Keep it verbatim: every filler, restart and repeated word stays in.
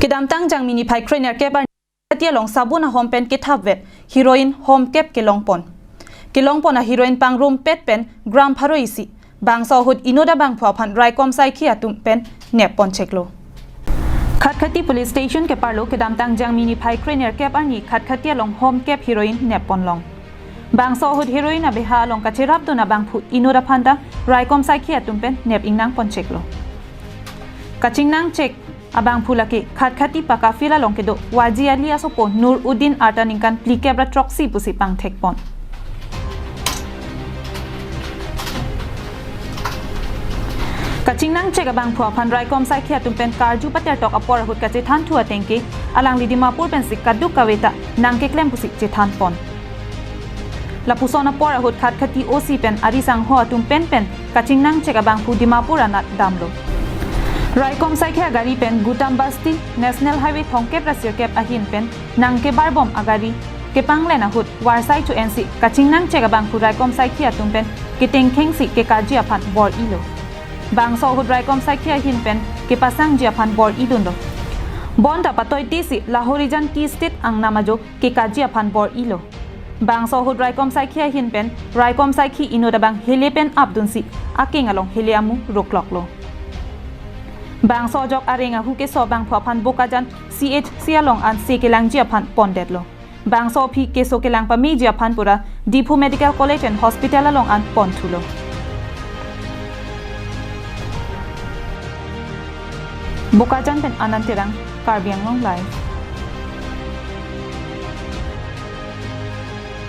Kedamtang Jangmi niphai krenerkep arni Khatkati along sabun ahom pen kethapvet heroin homkep kelongpon. Kelongpon a-heroin pangrumpet pen gram pharo isi. Bangso ahut inut abangphu aphan raikom saikhi atum pen nepponcheklo. Khatkhati Police Station keparlo kedamtang Jangmi niphai krenerkep arni Khatkhati along homkep heroin nepponlong. Bangso ahut heroin abeha along kacherapdun abangphu inut aphanta raikom saikhi atum pen nep-ingnangponcheklo. Kachingnangchek abangphu lake Khatkhati Paka Field along kedo Waji Ali asopo Nur Uddin arta ningkan phlikep ra throksi pusi pangthekpon. Kachingnangchek abangphu aphan raikom saikhi atum pen karju patertok apor ahut kachethanthu atengke alangli Dimapur pensi kaduk kaveta nangkeklem pusi chethanpon. Lapuson apor ahut Khatkhati O C pen ari sangho atum penpen kachingnangchek abangphu Dimapur anat damlo. Raikom saikhi agari pen Gutam Basti National Highway thomkep ra sirkep ahin pen nangkebarbom agari kepanglen ahut varsai cho-ensi kachingnangchek abangphu raikom saikhi atum pen ketengkhengsi kekaji aphan bor-ilo. Bangso ahut raikom saikhi ahin pen kepasangji aphan bor-idunlo. Bonta patoitisi Lahorijan Tea Estate angnam ajo kekaji aphan bor-ilo. Bangso ahut raikom saikhi ahin pen raikom saikhi inut abang hele pen apdunsi akeng along hele amu rokloklo. Bangso ajok areng ahu keso abangphu aphan Bokajan C H C along an se kelangji aphan pondetlo. Bangso aphi keso kelang pameji aphan pura Diphu Medical College and Hospital along an ponthulo. Bokajan pen Anand Terang, Karbi Anglong Live.